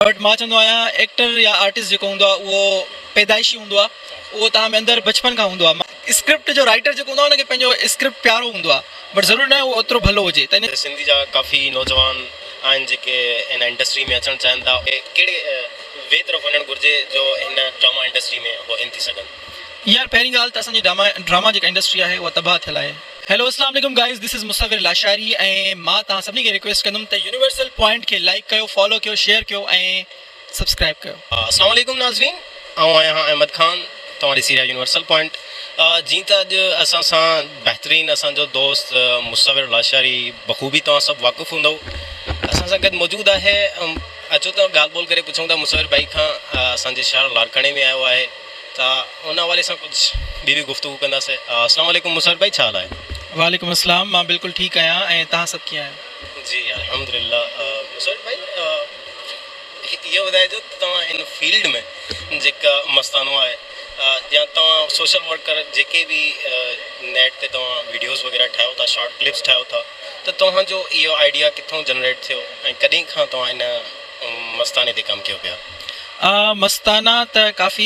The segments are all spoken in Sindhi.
بٽ مان چوندو آهيان ايڪٽر يا آرٽسٽ جيڪو هوندو آهي اهو پيدائشي هوندو آهي اهو توهان ۾ اندر بچپن کان هوندو آهي اسڪرپٽ جو رائيٽر جيڪو هوندو آهي ان کي پنهنجو اسڪرپٽ پيارو هوندو آهي بٽ ضروري ناهي اهو اوترو ڀلو هجي ته ان سنڌي جا ڪافي نوجوان آهن جيڪي هن انڊسٽري ۾ اچڻ چاهين ٿا ڪهڙي وي طرف وڃڻ گهرجي جو هن ڊراما انڊسٽري ۾ هو ان ٿي سگهن. يار پهرين ڳالهه ته اسان جي ڊراما ڊراما جيڪا انڊسٽري آهي اها تباهه ٿيل آهي. هيلو اسلام عليڪم گائز this از مصور لاشاري ۽ مان توهان سڀني کي ريڪويسٽ ڪندم ته يونيورسل پوائنٽ کي لائيڪ ڪيو فالو ڪيو شيئر ڪيو ۽ سبسڪرائيب ڪيو. اسلام عليڪم ناظرين آئون آهيان احمد خان توهان ڏسي رهيا يونيورسل پوائنٽ جيئن ته اڄ اسان سان بهترين اسان جو دوست مصور لاشاري بخوبي توهان سڀ واقف هوندؤ اسان سان گڏ موجود آهي اچو ته ڳالهه ٻولهه ڪري پڇون ٿا مصور ڀائي کان اسان جي شهر لاڙڪاڻي ۾ آيو آهي ته ان حوالي سان ڪجهه ٻي به گفتگو ڪنداسين. السلام عليڪم مصور ڀائي ڇا حال آهي؟ وعليڪم السلام مان بلڪل ٺيڪ آهيان ۽ توهان سڀ ڪيئن آهيو؟ جي الحمدلله مصور ڀائي اهو ٻڌائجو ته توهان ان فيلڊ ۾ جيڪا مستانو آهي يا توهان سوشل ورڪر جيڪي به نيٽ تي توهان ويڊيوز وغيره ٺاهيو ٿا شارٽ ڪلپس ٺاهيو ٿا ته توهان جو اهو آئيڊيا ڪٿون جنريٽ ٿيو ۽ ڪڏهن کان توهان ان مستاني تي ڪم ڪيو پيا؟ مستانا ته ڪافي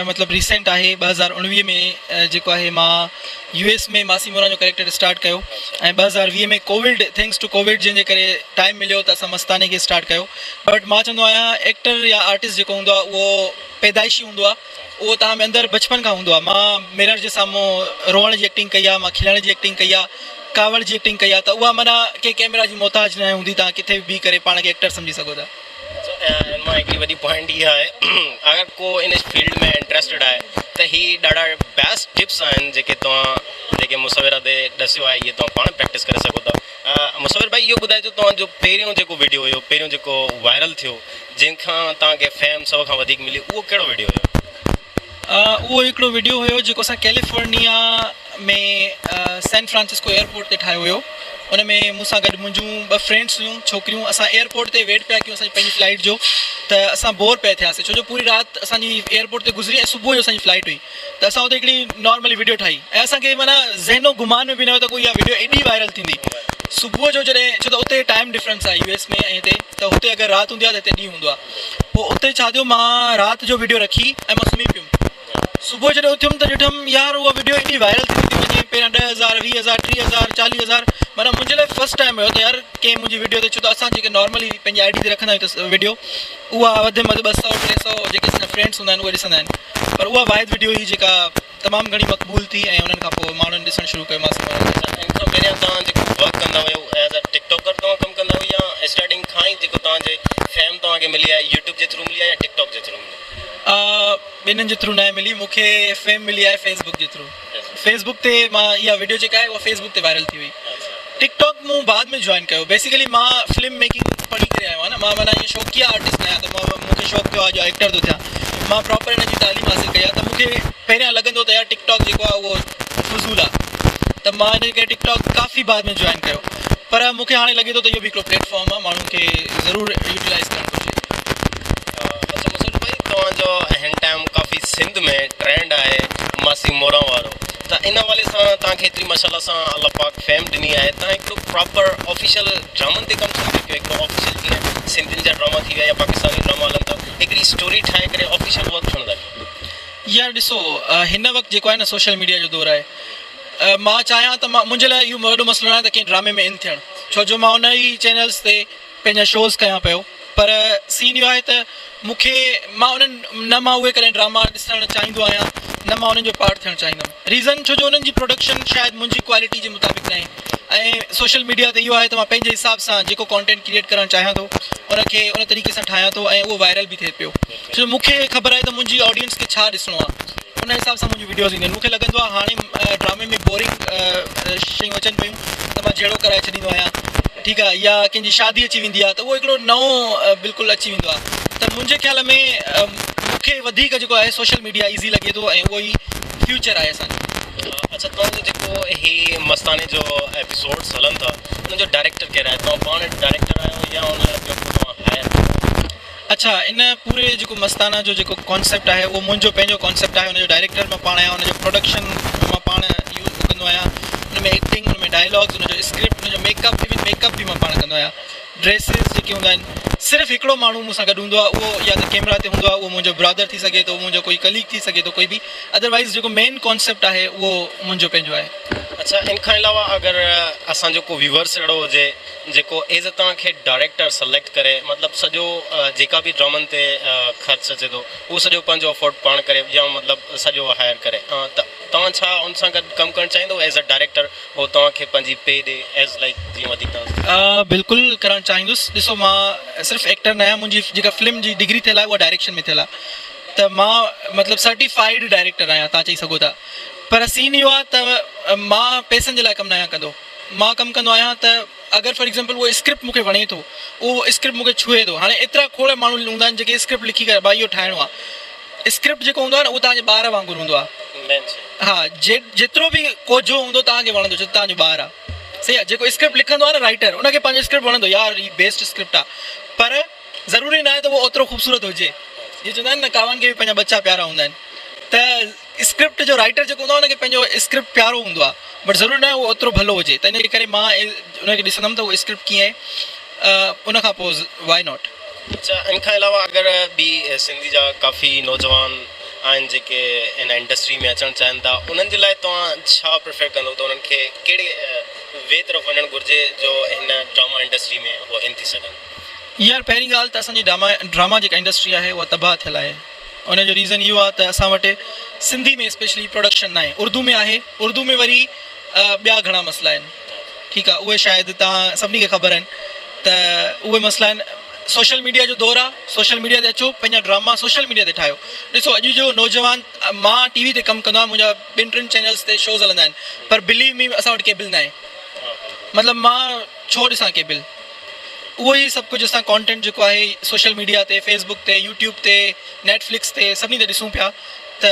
مطلب ريسينٽ آهي 2019 ۾ جيڪو آهي مان يو ايس ۾ ماسي موران جو ڪريڪٽر اسٽارٽ ڪيو ۽ 2020 ۾ ڪووڊ thanks two Covid جنهن جي ڪري ٽائيم مليو ته اسان مستاني کي اسٽارٽ ڪيو بٽ مان چوندو آهيان ايڪٽر يا آرٽسٽ جيڪو هوندو آهي اهو پيدائشي هوندو آهي اهو توهان ۾ اندر بچپن کان هوندو آهي مان مرر جي سامهون روئڻ جي ايڪٽنگ ڪئي آهي مان کلڻ جي ايڪٽنگ ڪئي آهي ڪاوڙ جي ايڪٽنگ ڪئي آهي ته اها معنيٰ ڪنهن ڪيمرا جي محتاج ناهي هوندي توهان ڪٿي به بيهي ڪري پاڻ کي ايڪٽر سمجهي سگهو ٿا. ان مان هڪڙي وڏي پوائنٽ اها آهي اگر ڪو ان فيلڊ ۾ انٽريسٽيڊ آهي ته هي ڏاڍا بيسٽ ٽپس آهن جيڪي توهان جيڪي مصور ادي ڏسيو آهي اهي توهان پاڻ پريڪٽس ڪري سگهو ٿا مصور ڀائي اهو ٻڌائجو توهان جو پهريون جيڪو ويڊيو هيو پهريون جيڪو وائرل ٿيو جنهن کان توهان کي فيم سڀ کان وڌيڪ ملي اهو ڪهڙو ويڊيو هيو؟ اهو هڪڙو وڊيو هيو جيڪو اسان ڪيليفورنيا ۾ سين فرانسسڪو ايئرپورٽ تي ٺاهيو هيو ان ۾ مون سان گڏ منهنجون ٻه فرينڊس هيون ڇوڪريون اسان ايئرپورٽ تي ويٽ پيا ڪيون اسان جي پنهنجي فلائيٽ جو ته اسان بور پيا ٿياسي ڇو جو پوري رات اسان جي ايئرپورٽ تي گذري ۽ صبح جو اسان جي فلائيٽ هئي ته اسان اتي هڪڙي نارملي وڊيو ٺاهي ۽ اسان کي معنيٰ ذهن و گمان ۾ به نه هيو ته ڪو اها وڊيو ايڏي وائرل ٿيندي صبح جو جڏهن ڇو ته اتي ٽائيم ڊفرنس آهي يو ايس ۾ ۽ هتي ته هتي اگر رات هوندي آهي ته هتي ڏينهن هوندو آهي پوء اتي ڇا ٿيو مان رات جو وڊيو رکي ۽ مان سمهي پيم صبح جڏهن اٿيم ته ڏٺم يار اها وڊيو ايڏي وائرل ٿيندي ٿي وڃي پهريان 10,000 20,000 30,000 40,000 معنيٰ منهنجي لاء فرسٽ ٽائيم هيو ته يار ڪنهن منهنجي وڊيو تي ڇو ته اسان جيڪي نارملي پنهنجي I D تي رکندا آهيون ته وڊيو اها وڌ ۾ وڌ 200 300 جيڪي اسان جا فرينڊس هوندا آهن اهي ڏسندا آهن پر اها واحد وڊيو هئي جيڪا تمام گهڻي مقبول ٿي ۽ انهن کان پوء ماڻهن ڏسڻ شروع ڪيو ماسي موران کي. ان کان پهريان توهان جيڪو ورڪ ڪندا هيو ايز ا ٽڪ ٽاڪر توهان ڪم ڪندا هيو يا اسٽارٽنگ کان ئي جيڪو توهان جي فيم توهان کي ملي آهي يوٽيوب جي ٿرو ملي آهي يا ٽڪ ٽاڪ جي ٿرو ملي؟ ٻنهن جي ٿرو ناهي ملي مون کي فيم ملي آهي فيس بڪ جي ٿرو فيس بڪ تي مان اها وڊيو جيڪا آهي اها فيس بڪ تي وائرل ٿي هئي ٽڪ ٽاڪ مون بعد ۾ جوائن ڪيو بيسيڪلي مان فلم ميڪنگ پڙهي ڪري آيو آهيان نه مان معنيٰ ائين شوقيه آرٽسٽ نه آهيان ته مان مون کي شوق ٿيو آهي جو ايڪٽر ٿو ٿيان مان پراپر ان جي تعليم حاصل ڪئي آهي ته مون کي پهريان لڳندو ته يار ٽڪ ٽاڪ جيڪو آهي اهو فضول آهي ته مان ان ڪري ٽڪ ٽاڪ ڪافي بعد ۾ جوائن ڪيو پر مون کي هاڻي لڳي ٿو ته اهو به هڪڙو پليٽ فارم آهي ماڻهن کي ضرور يوٽيلائز ڪرڻ گهرجي. اڇا مسعود ڀائي توهان جو هن ٽائيم ڪافي سنڌ ۾ ٽرينڊ آهي ماسي موران وارو ته ان حوالي سان توهان کي ايتري ماشاءالله سان الله پاڪ فيم ڏني آهي توهان هڪڙو پراپر آفيشل ڊرامن تي ڪم ڇو نه ٿا ڪيو هڪڙو آفيشل جيئن سنڌين جا ڊراما ٿي ويا يا پاڪستاني ڊراما هلن ٿا هڪڙي اسٽوري ٺاهي ڪري آفيشل ورڪ ڇو نه ٿا ڪيو. يار ڏسو هن وقت جيڪو آهي نه سوشل ميڊيا جو دور آهي مان چاهيان ته مان منهنجي لاء اهو وڏو مسئلو ناهي ته ڪنهن ڊرامي ۾ ان ٿيڻ ڇو جو مان ان ئي چينلز تي پنهنجا شوز ڪيان پيو پر سين اهو آهي ته مون کي مان انهن نه مان اهي ڪڏهن ڊراما ڏسڻ چاهيندو آهيان نه مان انهن جو پارٽ ٿيڻ چاهيندم ريزن ڇو جو انهن جي پروڊڪشن شايد منهنجي ڪوالٽي جي مطابق ناهي ۽ سوشل ميڊيا تي اهو آهي ته مان پنهنجي حساب سان جيڪو ڪانٽينٽ ڪريئيٽ ڪرڻ چاهيان ٿو ان کي ان طريقي سان ٺاهيان ٿو ۽ اهو وائرل به ٿئي پيو ڇو جو مون کي خبر آهي ته منهنجي آڊينس کي ڇا ڏسڻو آهي ان حساب سان منهنجون وڊيوز اينديون آهن مون کي لڳندو آهي هاڻي ڊرامي ۾ بورنگ شيون اچن پيون ته مان جهيڙو ڪرائي ڇڏيندو آهيان ٺيڪ آهي يا ڪنهن جي شادي اچي ويندي آهي ته اهو هڪڙو نئون بلڪل اچي ويندو آهي ته منهنجي خيال ۾ مون کي وڌيڪ جيڪو آهي سوشل ميڊيا ايزي لڳي ٿو ۽ اهو ئي فيوچر آهي اسان جو. اڇا توهان جو جيڪو هي مستاني جو ايپيسوڊس هلن ٿا ان جو ڊائريڪٽر ڪير آهي توهان پاڻ ڊائريڪٽر آهيو يا ان لاء ٻيو ڪو توهان هائر ڪيو آهي؟ اڇا ان پوري جيڪو مستانه جو جيڪو ڪانسيپٽ آهي اهو منهنجو پنهنجو ڪانسيپٽ آهي ان جو ڊائريڪٽر مان پاڻ آهيان ان جو پروڊڪشن مان پاڻ يوز ڪندو آهيان ان ۾ ايڪٽنگ ان ۾ ڊائلاگز ان جو اسڪرپٽ ان جو ميڪ اپ ايون ميڪ اپ به مان پاڻ ڪندو آهيان ڊريسز جيڪي هوندا آهن صرف هڪڙو ماڻهو مون سان گڏ هوندو آهي اهو يا ته ڪيمرا تي هوندو آهي اهو منهنجو برادر ٿي سگهي ٿو منهنجو ڪوئي ڪليگ ٿي سگهي ٿو ڪوئي به ادروائز جيڪو مين ڪانسيپٽ آهي اهو منهنجو پنهنجو آهي. اڇا ان کان علاوه اگر اسان جو ڪو ويورس اهڙو هجي جيڪو ايز ا توهان کي ڊائريڪٽر سليڪٽ ڪري مطلب سڄو جيڪا به ڊرامن تي خرچ اچي ٿو اهو سڄو پنهنجو افورڊ پاڻ ڪري يا مطلب سڄو هائر ڪري ته توهان ڇا ان سان گڏ ڪم ڪرڻ چاهيندو ايز ا ڊائريڪٽر هو توهان کي پنهنجي پي ڏي ايز لائيڪ جيئن وڌيڪ توهان. بلڪل ڪرڻ چاهيندس ڏسو مان صرف ايڪٽر نه آهيان منهنجي جيڪا فلم جي ڊگري ٿيل آهي اها ڊائريڪشن ۾ ٿيل آهي ته مان مطلب سرٽيفائيڊ ڊائريڪٽر آهيان توهان چئي سگهو ٿا پر سين اهو آهي ته مان پئسن جي لاء ڪم نه آهيان ڪندو مان ڪم ڪندو آهيان ته اگر فار ايگزامپل اهو اسڪرپٽ مون کي وڻي ٿو اهو اسڪرپٽ مون کي ڇهي ٿو هاڻي ايترا کوڙ ماڻهو هوندا آهن جيڪي اسڪرپٽ لکي ڪري ڀائي اهو ٺاهڻو آهي اسڪرپٽ جيڪو هوندو آهي نه اهو توهان جي ٻار وانگر هوندو آهي ها جيترو به ڪوجهو هوندو توهان کي وڻندو ڇو ته توهان جو ٻار آهي صحيح آهي جيڪو اسڪرپٽ لکندو آهي نه رائيٽر ان کي پنهنجو اسڪرپٽ وڻندو يار هي بيسٽ اسڪرپٽ آهي پر ضروري ناهي ته اهو اوترو خوبصورت هجي جيئن چوندا آهن نه ڪاون کي به پنهنجا ٻچا پيارا هوندا آهن ته اسڪرپٽ جو رائيٽر جيڪو هوندو آهي ان کي پنهنجو اسڪرپٽ پيارو هوندو آهي بٽ ضروري ناهي اهو اوترو ڀلو هجي ته ان جي ڪري مان ان کي ڏسندم ته اهو اسڪرپٽ ڪيئن آهي ان کان پوء وائي not. اڇا ان کان علاوه اگر ٻي سنڌي جا ڪافي نوجوان آهن جيڪي ان انڊسٽري ۾ اچڻ چاهين ٿا انهن جي لاء توهان ڇا پريفر ڪندو ته انهن کي ڪهڙي وي طرف وڃڻ گهرجي جو هن ڊراما انڊسٽري ۾ هو ان ٿي سگهن. يار پهرين ڳالهه ته اسان جي ڊراما ڊراما جيڪا انڊسٽري آهي اها تباهه ٿيل آهي ان جو ريزن اهو آهي ته اسان وٽ سنڌي ۾ اسپيشلي پروڊڪشن ناهي اردو ۾ آهي اردو ۾ وري ٻيا گهڻا مسئلا آهن ٺيڪ آهي اهي شايد توهان سڀني کي خبر آهن ته اهي مسئلا آهن سوشل ميڊيا جو دور آهي سوشل ميڊيا تي اچو پنهنجا ڊراما سوشل ميڊيا تي ٺاهيو ڏسو اڄ جو نوجوان مان ٽي وي تي ڪم ڪندو آهيان منهنجا ٻن ٽن چينلز تي شوز هلندا آهن پر بليو مي اسان وٽ ڪيبل ناهي مطلب مان ڇو ڏسان ڪيبل اهو ئي سڀ ڪجهه اسان ڪانٽينٽ جيڪو آهي سوشل ميڊيا تي فيس بڪ تي يوٽيوب تي نيٽ فلڪس تي سڀني تي ڏسون پيا ته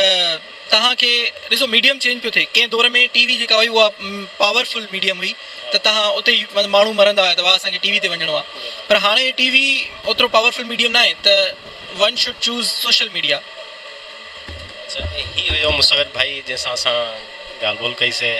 توهان کي ڏسو ميڊيم چينج پيو ٿئي ڪنهن دور ۾ ٽي وي جيڪا هئي اها پاورفل ميڊيم هئي ته توهان اتي ئي ماڻهو مرندا هيا ته واهه اسان کي ٽي وي تي وڃڻو آهي پر هاڻي ٽي وي اوترو پاورفل ميڊيم ناهي ته one should choose social media. اچا هي هيو مصور ڀائي جنهن سان اسان ڳالهه ٻولهه ڪئي سي.